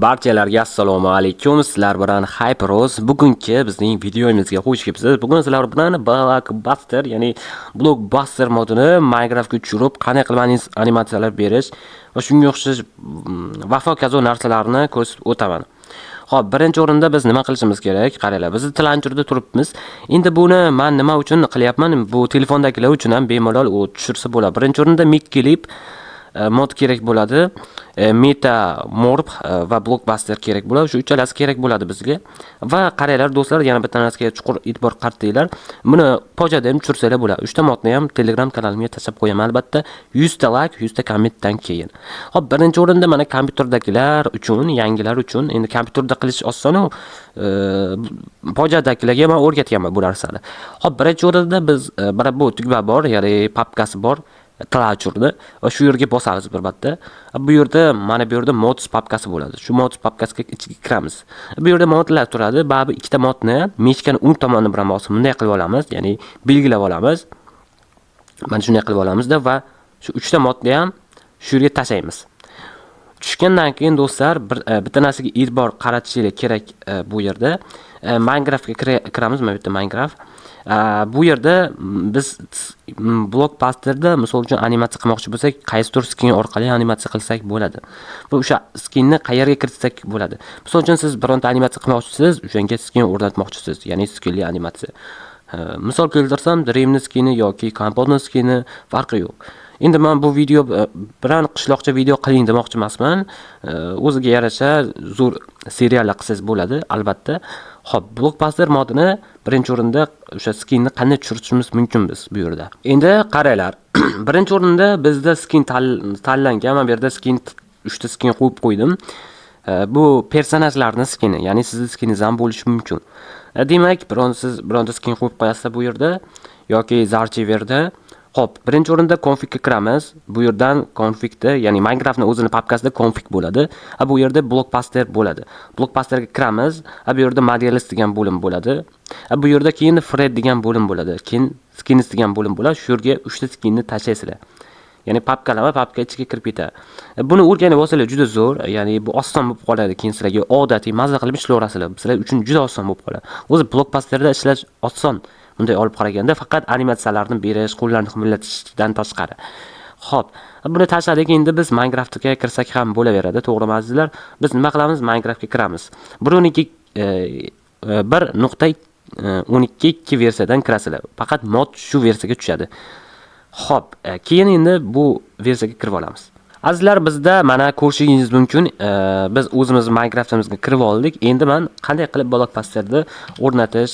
Barchalarga assalomu alaykum. Sizlar bilan Hyperos. Bugungi bizning videomizga xush kelibsiz. Bugun sizlar bilan Blockbuster, ya'ni Blockbuster modini Minecraftga tushirib, qanday qilib animatsiyalar berish va shunga o'xshash va hokazo narsalarni ko'rsatib o'taman. Xo'p, birinchi o'rinda biz nima qilishimiz kerak? Qaranglar, biz TLauncherda turibmiz. Endi buni men nima uchun qilyapman? Bu telefondagilar uchun ham bemalol u tushirsa bo'ladi. Birinchi o'rinda Mic Clip mod kerak bo'ladi. Meta Morph va Blockbuster kerak bo'ladi. Shu uchalasi kerak bo'ladi bizga. Va qaranglar, do'stlar, yana bitta narsaga chuqur e'tibor qaratinglar. Buni Pojada ham tushirsanglar bo'ladi. 3 ta modni ham Telegram kanalimga tashlab qo'yaman albatta. 100 ta like, 100 ta kommentdan keyin. Xo'p, birinchi o'rinda mana kompyuterdagilar uchun, yangilar uchun, endi kompyuterda qilish oson-u, Pojadagilarga men o'rgatganman bu narsani. Xo'p, birinchi o'rinda biz mana bu tugma bor, ya'ni papkasi bor. TLauncherni va shu yerga bosamiz bir marta. Bu yerda, mana bu yerda mods papkasi bo'ladi. Shu mods papkasiga ichiga kiramiz. Bu yerda modlar turadi. Baribir ikkita modni мышка ni o'ng tomoni bilan bosib bunday qilib olamiz, ya'ni belgilab olamiz. Mana shunday qilib olamizda va shu uchta modni ham shu yerga tashlaymiz. Tushgandan keyin, do'stlar, bir bitta narsaga e'tibor qaratishinglar kerak bu yerda. Minecraftga kiramiz, mana bu yerda Minecraft. Bu yerda biz Blockbusterda, misol uchun, animatsiya qilmoqchi bo'lsak, qaysidir skin orqali animatsiya qilsak bo'ladi. Va o'sha skinni qayerga kiritsak bo'ladi. Misol uchun, siz bironta animatsiya qilmoqchisiz, o'shanga skin o'rnatmoqchisiz, ya'ni skinli animatsiya. Misol keltirsam, Dreamni skini yoki Kompotni skini, farqi yo'q. Endi men bu video bilan qishloqcha video qiling demoqchi emasman. O'ziga yarasha zo'r seriallar qilsangiz bo'ladi, albatta. Xo'p, Blockbuster modini birinchi o'rinda o'sha skinni qanday tushirishimiz mumkin biz bu yerda? Endi qaranglar. Birinchi o'rinda bizda skin tanlangan. Mana bu yerda skin, 3 ta skin qo'yib qo'ydim. Bu personajlarni skini, ya'ni sizni skiningiz ham bo'lishi mumkin. Demak, biron siz bironta skin qo'yib qo'yasizlar bu yerda yoki ZArchiverda. Xo'p, birinchi o'rinda configga kiramiz. Bu yerdan configda, ya'ni Minecraftni o'zini papkasida config bo'ladi. A bu yerda Blockbuster bo'ladi. Blockbusterga kiramiz. A bu yerda Models degan bo'lim bo'ladi. A bu yerda keyin Fred degan bo'lim bo'ladi. Keyin Skins degan bo'lim bo'ladi. Shu yerga 3 ta skinni tashlaysizlar. Ya'ni papkalama papka ichiga kirib ketadi. Buni o'rganib olsanglar juda zo'r, ya'ni bu oson bo'lib qoladi. Keyin sizlarga odatiy mazza qilib ishlayverasizlar. Sizlar uchun juda oson bo'lib qoladi. O'zi Blockbusterda ishlash oson. Bunday olib qaraganda faqat animatsiyalarni berish, qo'llarni qimirlatishdan tashqari. Xo'p, buni tashladik. Endi biz Minecraftga kirsak ham bo'laveradi, to'g'rimi, azizlar? Biz nima qilamiz? Minecraftga kiramiz. 1.12 1.12.2 versiyadan kirasizlar. Faqat mod shu versiyaga tushadi. Xo'p, keyin endi bu versiyaga kirib olamiz. Azizlar, bizda mana ko'rishingiz mumkin, biz o'zimiz Minecraftimizga kirib oldik. Endi men qanday qilib Blockbusterni o'rnatish,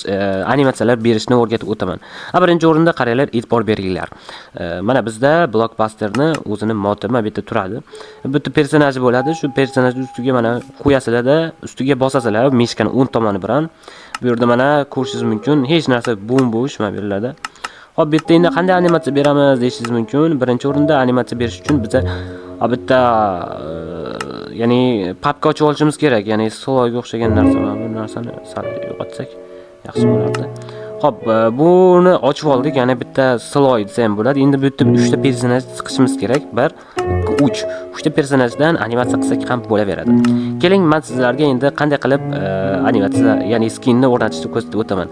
animatsiyalar berishni o'rgatib o'taman. Ha, birinchi o'rinda qaranglar, e'tibor beringlar. Mana bizda Blockbusterni o'zini modi mana bu yerda turadi. Bu yerda personaji bo'ladi. Shu personajni ustiga mana qo'yasizlarda, ustiga bosasizlar мышка ni o'ng tomoni bilan. Bu yerda mana ko'rishingiz mumkin, hech narsa bo'm-bo'sh mana bu yerlarda. Xo'p, bu yerda endi qanday animatsiya beramiz deyishingiz mumkin. Birinchi o'rinda animatsiya berish uchun biza bitta ya'ni papka ochib olishimiz kerak, ya'ni слой ga o'xshagan narsa. Mana bu narsani sal yo'qotsak yaxshi bo'lardi. Xo'p, buni ochib oldik, ya'ni bitta слой desa ham bo'ladi. Endi bu yerda 3 ta personaj chiqishimiz kerak. 1, 2, 3. 3 ta personajdan animatsiya qilsak ham bo'laveradi. Keling, men sizlarga endi qanday qilib animatsiya, ya'ni skinni o'rnatishni ko'rsatib o'taman.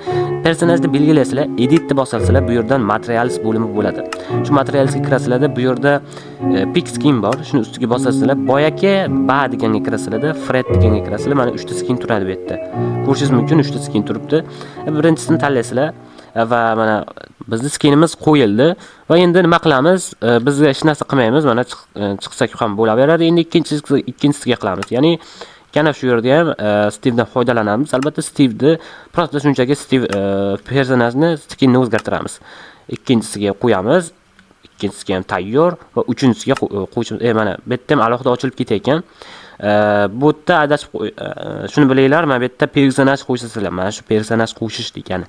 Personajni belgilaysizlar, edit deb bosasizlar, bu yerdan materials bo'limi bo'ladi. Shu materialsga kirasizlarda, bu yerda pick skin bor. Shuni ustiga bosasizlar, boyagi ba deganga kirasizlarda, Fred deganga kirasizlar. Mana 3 ta skin turadi bu yerda. Ko'rishingiz mumkin, 3 ta skin turibdi. Birinchisini tanlaysizlar va mana bizni skinimiz qo'yildi va endi nima qilamiz? Biz hech narsa qilmaymiz. Mana chiqsak ham bo'laveradi. Endi ikkinchisiga qilamiz. Ya'ni yana shu yerda ham Stevedan foydalanamiz. Albatta, Steve'ni просто shunchaki Steve personajni skinni o'zgartiramiz. Ikkinchisiga qo'yamiz. Ikkinchisiga ham tayyor va uchinchisiga qo'yishimiz. Mana bu yerda ham alohida ochilib ketayotgan. Bu yerda adashib shuni bilinglar, mana bu yerda personaj qo'shasizlar. Mana shu personaj qo'shish degani.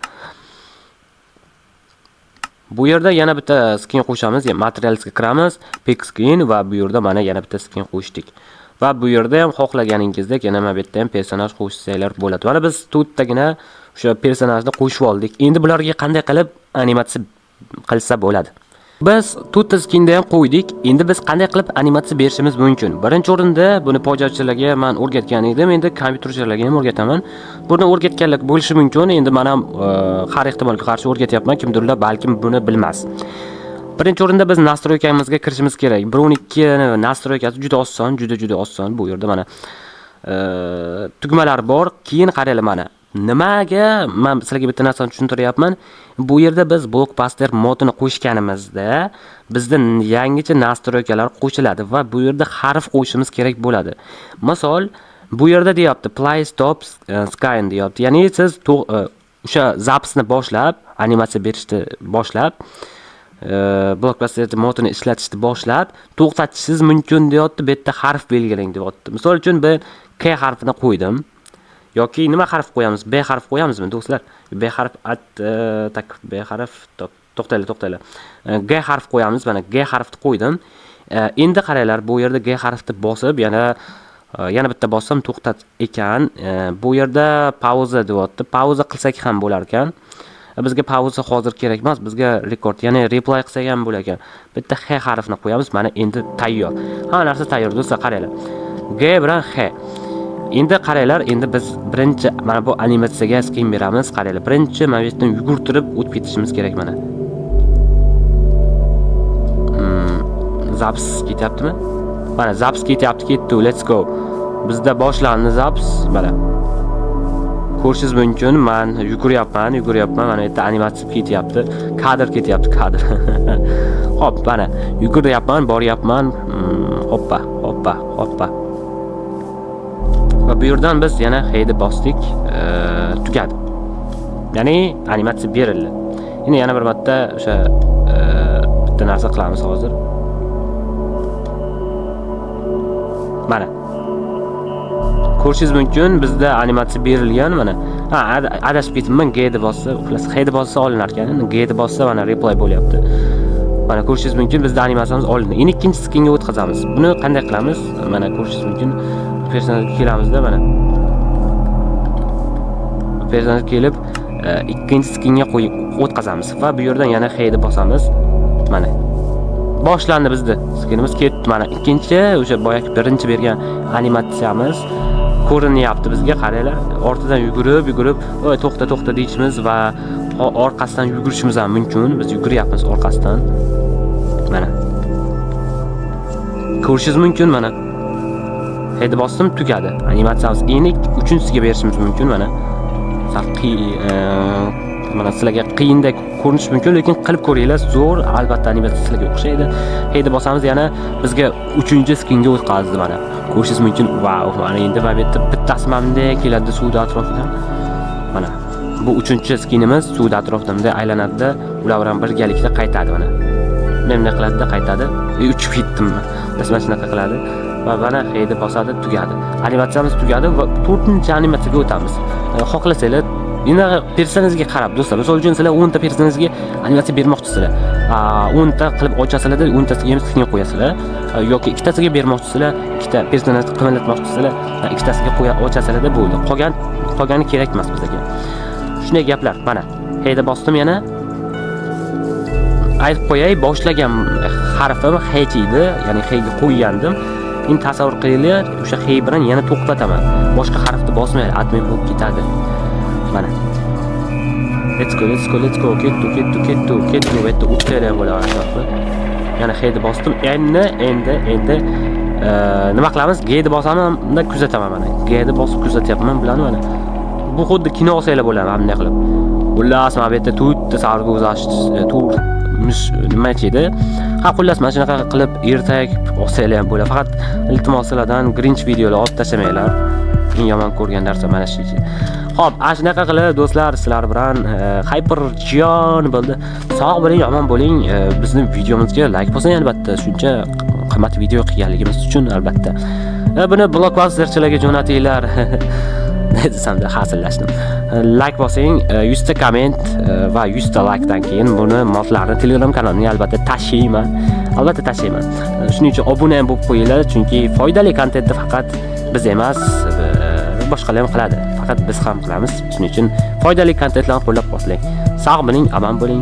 Bu yerda yana bitta skin qo'shamiz, ya'ni materialsga kiramiz, pick skin va bu yerda mana yana bitta skin qo'shdik. Va bu yerda ham xohlaganingizdek yana mana bu yerda ham personaj qo'shsanglar bo'ladi. Mana biz to'rttagina o'sha personajni qo'shib oldik. Endi bularga qanday qilib animatsiya qilsa bo'ladi? Biz to'rtta skinda ham qo'ydik. Endi biz qanday qilib animatsiya berishimiz mumkin? Birinchi o'rinda buni poygachilarga man o'rgatgan edim, endi kompyuterchilarga ham o'rgataman. Buni o'rgatganlar bo'lishi mumkin. Endi men ham har ehtimolga qarshi o'rgatyapman. Kimdirlar balkim buni bilmas. Birinchi o'rinda biz настройка mizga kirishimiz kerak. 1.12 настройка si juda oson, juda juda oson. Bu yerda mana tugmalar bor. Keyin qaranglar mana. Nimaga men sizlarga bitta narsani tushuntiryapman. Bu yerda biz Blockbuster modini qo'shganimizda bizda yangicha настройка lar qo'shiladi va bu yerda harf qo'shishimiz kerak bo'ladi. Misol, bu yerda deyapti play stop skin deyapti. Ya'ni siz o'sha запись ni boshlab, animatsiya berishni boshlab, Blockbuster modini ishlatishni boshlab, to'xtatishingiz mumkin deyapti. Bu yerda harf belgilang deyapti. Misol uchun, ben K harfini qo'ydim. Yoki nima harf qo'yamiz? B harf qo'yamizmi, do'stlar? B harf at так, B harf, to'xtanglar, to'xtanglar. G harf qo'yamiz. Mana G harfni qo'ydim. Endi qaranglar, bu yerda G harfni bosib, yana bitta bossam to'xtat ekan. Bu yerda pauza deyapti. Pauza qilsak ham bo'lar ekan. Bizga pauza hozir kerak emas, bizga rekord, ya'ni replay qilsak ham bo'lar ekan. Bitta H harfini qo'yamiz. Mana endi tayyor. Hamma narsa tayyor, do'stlar, qaranglar. G bilan H. Endi qaranglar, endi biz birinchi mana bu animatsiyaga skin beramiz. Qaranglar, birinchi mana bu yerdan yugurtirib o'tib ketishimiz kerak mana. Запись ketyaptimi? Mana запись ketyapti, ketdi. Let's go. Bizda boshlandi запись, mana. Ko'rishingiz mumkin, men yuguryapman, yuguryapman. Mana bu yerda animatsiya ketyapti. Kadr ketyapti, kadr. Xo'p, mana yuguryapman, boryapman. Hoppa, hoppa, hoppa. Va bu yerdan biz yana H bosdik, tugadi. Ya'ni animatsiya berildi. Endi yana bir marta o'sha bitta narsa qilamiz hozir. Mana. Ko'rishingiz mumkin, bizda animatsiya berilgan mana. Ha, adashib ketibman, G deb bossa, xullas H deb bossa olinar ekan. Endi G deb bossa mana replay bo'lyapti. Mana ko'rishingiz mumkin, bizda animatsiyamiz olindi. Endi ikkinchi skinga o'tkazamiz. Buni qanday qilamiz? Mana ko'rishingiz mumkin. Personajga kelamizda mana. Personaj kelib, ikkinchi skinga qo'yib o'tkazamiz va bu yerdan yana H deb bosamiz. Mana. Boshlandi bizda. Skinimiz ketdi mana. Ikkinchi o'sha boyagi birinchi bergan animatsiyamiz ko'rinyapti bizga, qaranglar. Ortidan yugurib, yugurib, "Oy, to'xta, to'xta" deyishimiz va orqasidan yugurishimiz ham mumkin. Biz yuguryapmiz orqasidan. Mana. Ko'rishingiz mumkin mana. H deb bosdim, tugadi. Animatsiyamiz endi uchinchisiga berishimiz mumkin mana. Sal mana sizlarga qiyindek ko'rinishi mumkin, lekin qilib ko'ringlar, zo'r, albatta animatsiya sizlarga o'xshaydi. H deb bosamiz, yana bizga uchinchi skinga o'tkazdi mana. Ko'rishingiz mumkin. Vau, mana endi mana bu yerda bittasi mana bunday keladi suvda atrofidan. Mana bu uchinchi skinimiz suvda atrofida bunday aylanadi-da, ular bilan birgalikda qaytadi mana. Bunday qiladida qaytadi. Uchib ketdim. Bas mana shunaqa qiladi. Va mana H deb bosadi, tugadi. Animatsiyamiz tugadi va to'rtinchi animatsiyaga o'tamiz. Xohlasanglar endi personajga qarab do'stlar, misol uchun sizlar 10 ta personajga animatsiya bermoqchisizlar. 10 ta qilib ochasizlarda, 10 tasiga ham skin qo'yasizlar. Yoki ikkitasiga bermoqchisizlar, ikkita personajni qimirlatmoqchisizlar, ikkitasiga qo'ya ochasizlarda bo'ldi. Qolgani kerak emas bizga. Shunday gaplar. Mana H deb bosdim yana. Aytib qo'yay, boshlagan harfim H edi, ya'ni H ga qo'ygandim. Endi tasavvur qilinglar, o'sha H bilan yana to'xtataman. Boshqa harfni bosmay admin bo'lib ketadi. Mana. Let's go, let's go, let's go. Ketdi, ketdi, ketdi, ketdi. Bu yerda o'tlar ham bo'ladi atrofda. Yana H deb bosdim. Endi nima qilamiz? G deb bosaman, unda kuzataman mana. G deb bosib kuzatyapman bularni mana. Bu xuddi kino olsanglar bo'ladi mana bunday qilib. Xullas, mana bu yerda to'rtta sarguzasht, to'rt nima edi? Ha, xullas mana shunaqa qilib ertak olsanglar ham bo'ladi. Faqat iltimos sizlardan Grinch videolar olib tashlamanglar. Eng yomon ko'rgan narsa mana shu. Xo'p, ana shunaqa qilib do'stlar, sizlar bilan Hyper Jon bo'ldi. Sog' bo'ling, omon bo'ling. Bizni videomizga like bosing albatta. Shuncha qimmat video qilganligimiz uchun albatta. Buni blockbusterchilarga jo'natinglar. Ne desamda hazillashdim. Like bosing, 100 ta komment va 100 ta likedan keyin buni modlarni Telegram kanalimga albatta tashlayman. Albatta tashlayman. Shuning uchun obuna ham bo'lib qo'yinglar, chunki foydali kontentni faqat biz emas, boshqalar ham qiladi. Faqat biz ham qilamiz. Shuning uchun foydali kontentlarni qo'llab-quvvatlang. Sog' bo'ling, omon bo'ling.